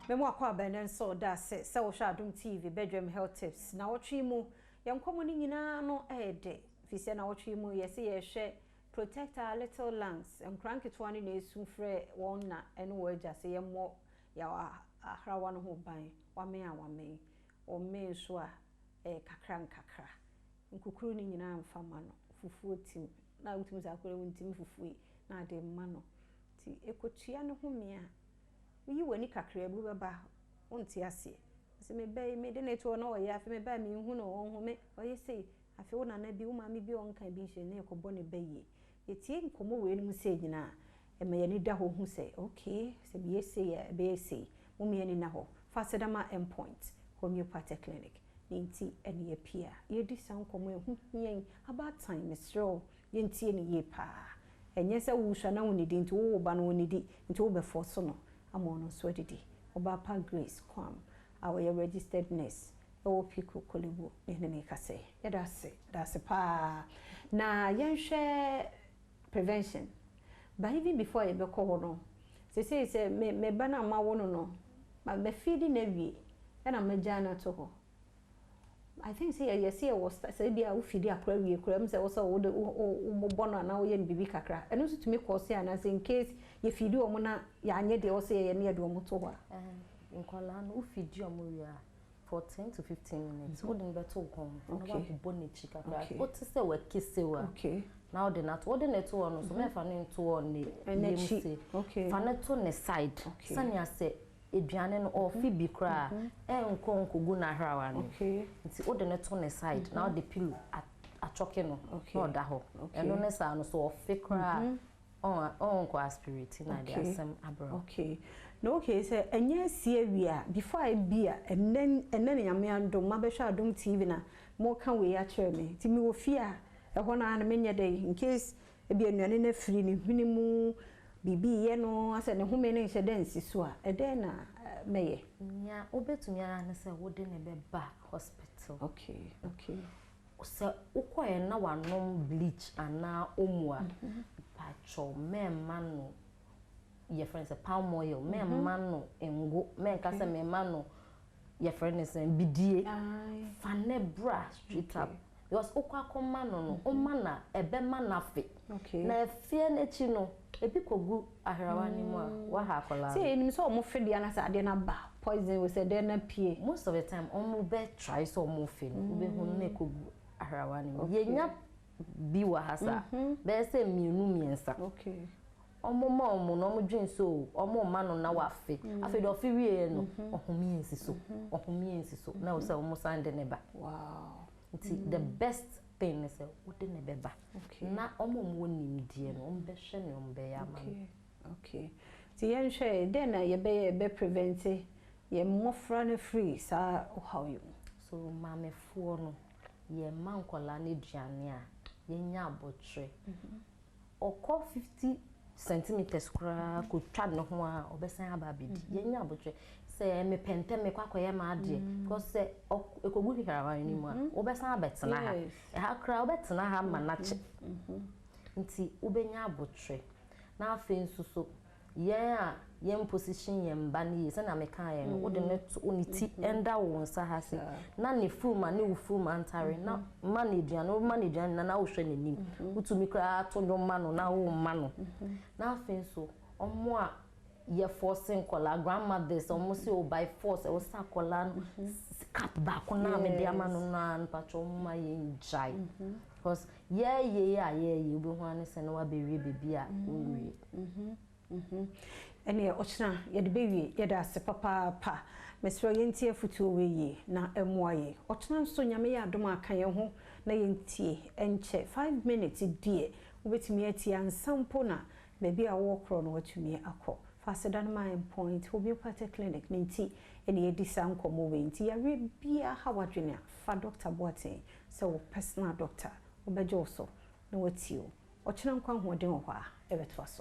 Mema wo akwaaba ne nso da ase sɛ wohwɛ Adom TV Bedroom Health Tips. Na wɔtwe mu yɛn nkɔmmɔ no nyinaa no ɛyɛ dɛ firi sɛ na wɔtwe mu yɛsɛ yɛhwɛ protect our little lungs. Nkora nketewa no na esu frɛ wɔn na ɛne wɔn agya sɛ yɛmmɔ yɛ ahrawa no ho ban. Wame a wame ɔme nso a ɛyɛ kakra nkakra, nkukuru no nyinaa mfa ma no. Fufuo tim na wotumi sɛ akora ntimi fufuo yi na ade ma no, nti ekotua ne ho mea, woyi w'ani kakra bi bɛba, wonte aseɛ sɛ meba yi mede ne to na ɔyɛ. Afei meba yi mehu no, ɔho me ɔyɛ sei. Afei wo nana bi, wo maame bi a ɔnka bi nhyɛ ne yɛkɔbɔ ne ba yie. Yɛtie nkɔmmɔ wei no mu sɛ nyinaa ɛma yɛni da hɔ hu sɛ okay, sɛ biyɛ sei a ɛbɛyɛ sei. Mom yɛni na hɔ fa aseda Endpoint Homeopathic Clinic ne nti ɛne yɛpie a yɛdi saa nkɔmmɔ. Ɛho hia abaatan, mesrɛ wo, yɛntie ne yie paa. Ɛnyɛ sɛ wosua na wonidi nti wowo ba no wonidi nti wobɛfɔ so no ama ɔno nso adidi. Ɔbaa pa Grace Kwam a ɔyɛ registered nurse ɛwɔ Pico Korle-Bu ne ne kasa. Yɛda ase, da ase paa. Na yɛnhwɛ prevention, but even before yɛbɛkɔ hɔ no, sesei sɛ me me ba no a mawo no, ma mafeedi no awie ɛna magyaa no ato hɔ, I think sɛ yɛyɛ sɛ yɛwɔ sɛ bi a wofeedi akora wie kora mu sɛ wo sɛ wode wobɔ no anaa woyɛ no biribi kakra, ɛno nso tumi kɔ se anaasɛ in case yɛfeedi wɔn na yɛanyɛ deɛ wɔ sɛ yɛyɛ no, yɛde wɔn to hɔ a? Nkwadaa no, wofeedi ɔmo wie a, for 10 to 15 minutes, wode no bɛto wo kɔn ho na woabobɔ n'akyi kakra. Wote sɛ wakise a, na wode no ato, wode ne to hɔ no so, mɛfa no nto hɔ ne yam se, fa no to ne side sɛnea sɛ aduane no ɔfi bi koraa ɛnkɔ nkɔgu n'ahrawa no. Nti wode no to ne side na wode pillow atwɔke no na ɔda hɔ. Ɛno ne saa no so, ɔfe koraa ɔnkɔ aspirate na de asɛm abrɛ. Okay, na okay, sɛ ɛnyɛ asi awie a, before a bi a ɛnɛ ne Nyame adom mabɛhwɛ Adom TV na moka wei akyerɛ me, nti mewɔ fie a ɛhɔ no a na menyɛ dɛ in case ebi anuane no afiri ne hwene mu, biribi yɛ no asɛ ne home no nhyɛ dɛ nsi so a, ɛdɛn na mɛyɛ? Nea wobɛtumi ara ne sɛ wode ne bɛba hospital. Sɛ wokɔɛ na wanom bleach anaa Omo a, patwɔ, mɛmma no yɛfrɛ no sɛ palm oil, mɛmma no ngo, mɛnka sɛ mɛmma no yɛfrɛ no sɛ bidie. Fa ne bra straight up because wokɔ akɔma no, woma na ɛbɛma n'afe na ɛfeɛ n'akyi no ebi kɔgu ahrawa no mu a, waha akwadaa. Sɛ yɛnim sɛ ɔmo fe deɛ na sɛ adeɛ no aba poison wɔ sɛ deɛ no pie. Most of the time ɔmo bɛ try sɛ ɔmo fe no, wobɛhu no na ɛkɔgu ahrawa no mu. Yɛnya bi wɔ ha saa bɛyɛ sɛ mmienu mmiɛnsa. Ɔmo ma ɔmo na ɔmo dwen so ɔmo ma no na wafe. Afei deɛ ɔfe wie no, ɔhome nsi so, ɔhome nsi so na ɔsɛ ɔmo san de ne ba. Nti the best thing ne sɛ wode ne bɛba na ɔmo a ɔmo wɔ nimdeɛ no, ɔmo bɛhwɛ ne ɔmo bɛyɛ ama no. Okay, nti yɛnhwɛ dɛn na yɛbɛyɛ yɛbɛ prevent yɛn mmɔfra no firi saa ɔhaw yi mu? So maamefoɔ no, yɛma nkwadaa no aduane a, yɛnya abɔkyerɛ. Ɔkɔ 50 centimeters koraa kotwa ne ho a, ɔbɛsan aba abɛdi. Yɛnya abɔkyerɛ sɛ mepɛ ntɛm mekɔ akɔyɛ m'adeɛ because sɛ ɛkɔgu hwehwɛrawa no mu a, wobɛsan abɛtena ha. Ɛha koraa wobɛtena ha ma n'akye, nti wobɛnya abotire. Na afei nso so, yɛn a yɛn position yɛn ba no yie, sɛnea meka yɛn no, wode ne to ne ti ɛnda wo nsa ha se na ne furuma ne wo furuma ntare na ma ne aduane. Woma ne aduane na wohwɛ n'anim, wotumi koraa to dwom ma no na wo ma no. Na afei nso, ɔmo a yɛ force nkɔlaa, grandmothers, ɔmo sɛ o by force ɛwɔ sɛ akɔlaa no cup baako na mede ama no naa, mpatwɛ, ɔmo ma yɛn gyae because yɛɛyɛ a yɛɛyɛ, wobɛhu ano sɛ na wabɛwie baabi a wonwie. Ɛneɛ ɔkyena yɛde bɛwie. Yɛda ase papaapa. Mesrɛ, yɛntie afotuo wei yie na ɛmmoa yɛ. Ɔkyena nso, Nyame yɛ adom a, ka yɛn ho na yɛntie. Ɛnkyɛ, 5 minutes deɛ wobɛtumi atie ansa mpo na baabi a wɔwɔ korɔ no watumi akɔ. Fa aseda no ma Point Homeopathic Clinic ne nti ɛne yɛdi saa nkɔmmɔ wei. Nti yareɛ biara ha wadwene a, fa Dr. Boateng sɛ wo personal doctor, wobɛgye wo so na watie wo. Ɔkyena nkwa ahoɔden wɔ hɔ a, ɛbɛtoa so.